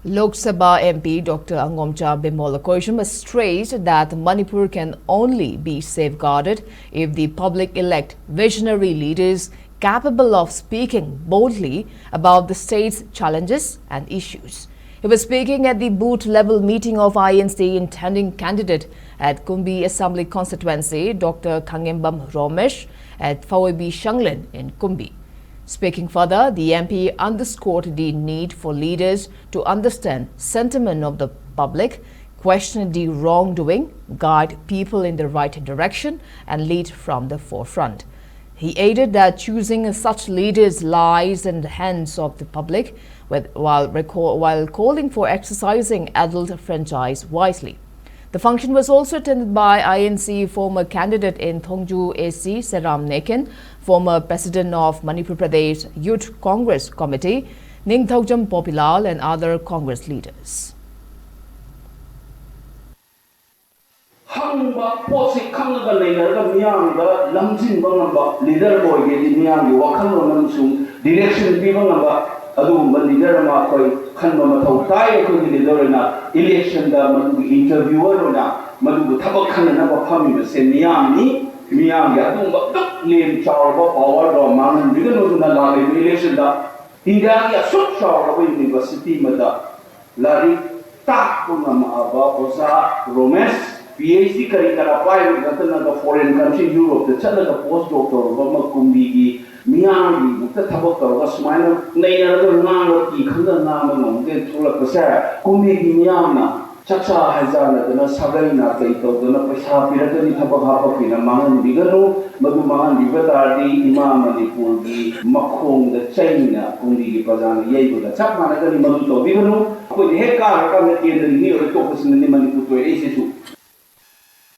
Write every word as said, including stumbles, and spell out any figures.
Lok Sabha M P Doctor Angomcha Bimol Akoisham stressed that Manipur can only be safeguarded if the public elect visionary leaders capable of speaking boldly about the state's challenges and issues. He was speaking at the booth level meeting of I N C intending candidate at Kumbi Assembly Constituency, Doctor Khangembam Romesh, at Fawebi Shanglin in Kumbi. Speaking further, the M P underscored the need for leaders to understand sentiment of the public, question the wrongdoing, guide people in the right direction, and lead from the forefront. He added that choosing such leaders lies in the hands of the public, with, while, recall, while calling for exercising adult franchise wisely. The function was also attended by I N C former candidate in Thongju A C Seram Nekin, former president of Manipur Pradesh Youth Congress Committee Ningthaujam Popilal, and other Congress leaders. ꯍꯪꯕ ꯄꯣꯠꯁꯤ ꯈꯪꯉꯒ ꯅꯩꯅꯔꯒ ꯃꯤꯌꯥꯝꯗ ꯂꯝꯖꯤꯡꯕ ꯉꯝꯕ leader ꯑꯣꯏꯒꯦꯗꯤ ꯃꯤꯌꯥꯝꯒꯤ ꯋꯥꯈꯜꯂꯣꯟ ꯑꯃꯁꯨꯡ ꯗꯤꯔꯦꯛꯁꯟ ꯄꯤꯕ ꯉꯝꯕ ꯑꯗꯨꯒꯨꯝꯕ ꯂꯤꯗꯔ ꯑꯃ ꯑꯩꯈꯣꯏ ꯈꯟꯕ ꯃꯊꯧ ꯇꯥꯏ꯫ ꯑꯩꯈꯣꯏꯒꯤ ꯂꯤꯗꯔ ꯑꯣꯏꯅ ꯏꯂꯦꯛꯁꯟꯗ ꯃꯗꯨꯒꯤ ꯏꯟꯇꯔꯚ꯭ꯌꯨꯋꯔ ꯑꯣꯏꯅ ꯃꯗꯨꯕꯨ ꯊꯕꯛ ꯈꯟꯅꯅꯕ ꯐꯝꯃꯤꯕꯁꯦ ꯃꯤꯌꯥꯝꯅꯤ꯫ ꯃꯤꯌꯥꯝꯒꯤ ꯑꯗꯨꯒꯨꯝꯕ ꯑꯗꯨꯛ ꯂꯦꯝ ꯆꯥꯎꯔꯕ ꯄꯥꯋꯔꯗꯣ ꯃꯥꯡꯍꯟꯕꯤꯒꯅꯨ꯫ ꯑꯗꯨꯅ ꯂꯥꯛꯂꯤꯕ ꯏꯂꯦꯛꯁꯟꯗ ꯏꯟꯗꯤꯌꯥꯒꯤ ꯑꯁꯨꯛ ꯆꯥꯎꯔꯕ ꯌꯨꯅꯤꯚꯔꯁꯤꯇꯤ ꯑꯃꯗ ꯂꯥꯏꯔꯤꯛ ꯇꯥꯛꯄ ꯉꯝꯃꯛꯑꯕ ꯑꯣꯖꯥ ꯔꯣꯃꯦꯁ, ꯄꯤ ꯑꯩꯆ ꯗꯤ ꯀꯔꯤ ꯀꯔꯥ ꯄꯥꯏꯕ ꯅꯠꯇꯅꯒ ꯐꯣꯔꯦꯟ ꯀꯟꯇ꯭ꯔꯤ ꯌꯨꯔꯣꯞꯇ ꯆꯠꯂꯒ ꯄꯣꯁ ꯗꯣꯛ ꯇꯧꯔꯨꯕ ꯑꯃ ꯀꯨꯝꯕꯤꯒꯤ ꯃꯤꯌꯥꯝꯒꯤꯃꯛꯇ ꯊꯕꯛ ꯇꯧꯔꯒ ꯁꯨꯃꯥꯏꯅ ꯅꯩꯅꯔꯒ ꯉꯥꯡꯕ ꯀꯤ ꯈꯪꯗ ꯉꯥꯡꯕ ꯉꯝꯗꯦ ꯊꯣꯛꯂꯛꯄꯁꯦ ꯀꯨꯝꯕꯤꯒꯤ ꯃꯤꯌꯥꯝꯅ ꯆꯥꯛꯆꯥ ꯍꯩꯖꯥꯟꯅꯗꯅ ꯁꯥꯒꯩ ꯅꯥꯇꯩ ꯇꯧꯗꯅ ꯄꯩꯁꯥ ꯄꯤꯔꯛꯀꯅꯤ ꯊꯕꯛ ꯍꯥꯞꯄꯛꯀꯦꯅ ꯃꯥꯡꯍꯟꯕꯤꯒꯅꯨ꯫ ꯃꯗꯨ ꯃꯥꯡꯍꯟꯕꯤꯕ ꯇꯥꯔꯗꯤ ꯏꯃꯥ ꯃꯅꯤꯄꯨꯔꯒꯤ ꯃꯈꯣꯡꯗ ꯆꯩꯅ ꯀꯨꯝꯕꯤꯒꯤ ꯄ꯭ꯔꯖꯥꯅ ꯌꯩꯕꯒ ꯆꯞ ꯃꯥꯟꯅꯒꯅꯤ꯫ ꯃꯗꯨ ꯇꯧꯕꯤꯒꯅꯨ꯫ ꯑꯩꯈꯣꯏꯅ ꯍꯦꯛ ꯀꯥꯔꯀꯥꯟꯗ ꯀꯦꯟꯗ꯭ꯔꯒꯤ ꯃꯤ ꯑꯣꯏꯔ ꯇꯣꯛꯄꯁꯤꯅꯅꯤ ꯃꯅꯤꯄꯨꯔ ꯇꯣꯏꯔꯛꯏꯁꯤꯁꯨ꯫